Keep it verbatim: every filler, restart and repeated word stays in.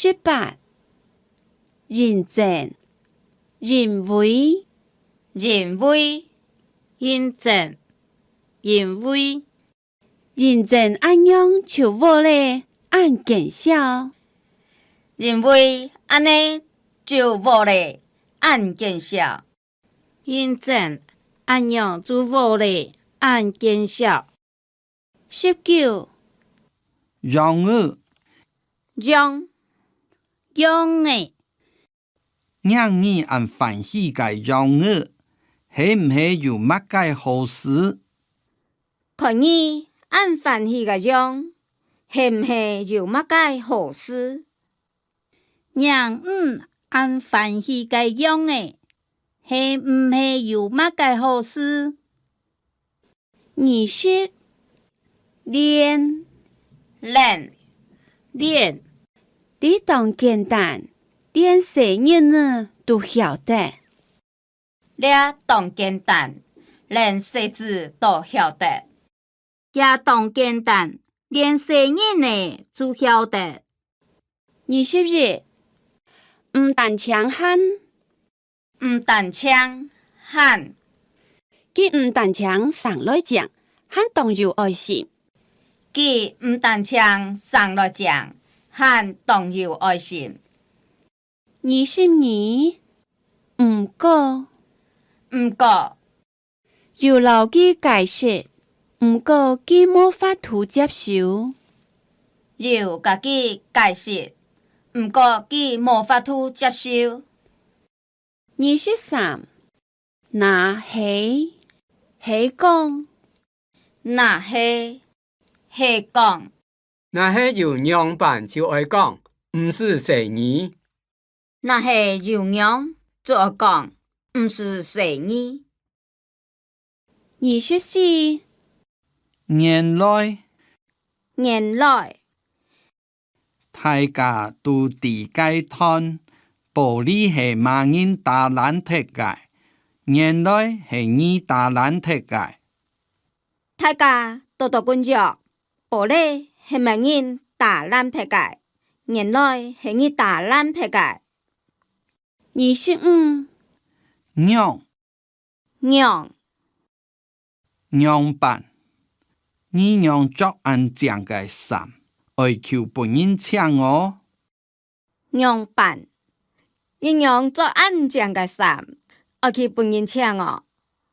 十八，因為，因為，因為，因為，因為。因為恁樣就無咧恁見笑。因為恁呢就無咧恁見笑。因為恁樣就無咧恁見笑。 十九。羊仔。羊，羊仔。䀴你恁歡喜个樣仔，係毋係有麼个好事？看你恁歡喜个樣，係毋係有麼个好事？䀴你恁歡喜个樣仔，係毋係有麼个好事？ 二十。練。練。練。這當簡單，連細人仔都曉得。這當簡單，連細子都曉得。這當簡單，連細人仔都曉得。二十一。毋單淨喊， 毋單淨喊。佢毋單淨生來靚，還當有愛心。佢毋單淨生來靚，還當有愛心。二十二。毋過。毋過。 有摎佢解釋，毋過佢無法度接受。有摎佢解釋，毋過佢無法度接受。二十三。若係，係講。若係，係講。 若係有仰般就愛講，毋使細義。若係有仰就愛講，毋使細義。二十四。原來。原來。大家都知該段玻璃係麼人打爛忒个，原來係你打爛忒个。 大家都都共樣，玻璃係麼人打爛忒个，原來係你打爛忒个。二十五。仰。仰。仰般？你仰著恁靚个衫，愛求分人請哦。 仰般？你仰著恁靚个衫，愛去分人請哦？